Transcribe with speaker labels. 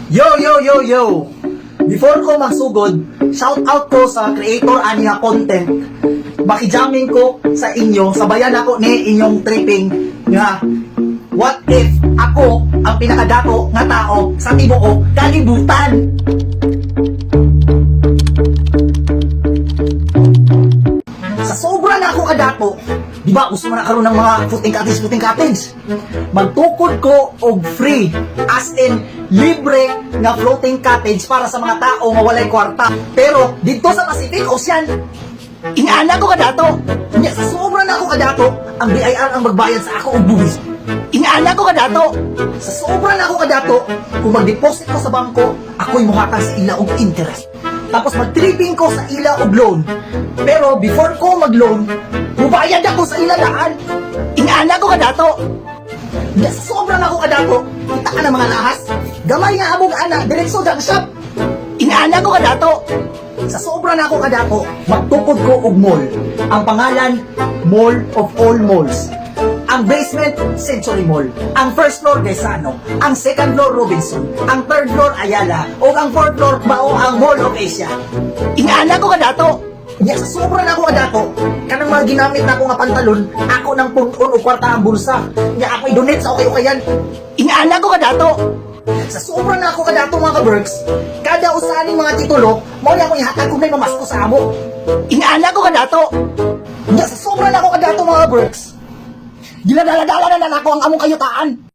Speaker 1: Yo, yo, yo, yo! Before ko magsugod, shout out ko sa creator ani nga content. Makijamming ko sa inyo, sabayan ako ni inyong tripping nga what if ako ang pinakadato nga tao sa tibuok kalibutan? Sa sobra na ako kadato, di ba uso man na karon ng mga footing cottage, footing cottage. Magtukod ko og free, as in libre nga floating cottage para sa mga tao nga walay kwarta. Pero dito sa Pacific Ocean, ingana ko kadato. Nya, sa sobra na ako kadato, ang BIR ang magbayad sa ako og buwis. Ingana ko kadato. Sa sobra na ako kadato, kung mag-deposit ko sa bangko, ako'y muhatag sa ila og interest. Tapos mag-tripping ko sa ila og loan. Pero before ko mag-loan, mubayad ako sa ila daan. Ingana ko kadato. Nya, sa sobra na ako kadato, kita ka na mga lahas. Gamay nga among ana, diretso junk shop. Ingana ko kadato. Sa sobra na ako kadato, magtukod ko og mall. Ang pangalan, Mall of All Malls. Ang basement, Century Mall. Ang first floor, Gaisano. Ang second floor, Robinson. Ang third floor, Ayala. O ang fourth floor, mao ang Mall of Asia. Ingana ko kadato. Nya, sa sobra na ako kadato, kanang mga ginamit na ako nga pantalon, ako nang punon og kwarta ang bulsa. Nya ako i-donate sa okay-okayan. Ingana ko kadato. Sa sobra na ako kadato, mga ka-Berks, kada usa aning mga titulo, mao ni ako ihatag kung may mamasko sa amo. Ingana ko kadato. Nya, sa sobra na ako kadato, mga ka-Berks, ginadala-dala na nako ang among kayutaan.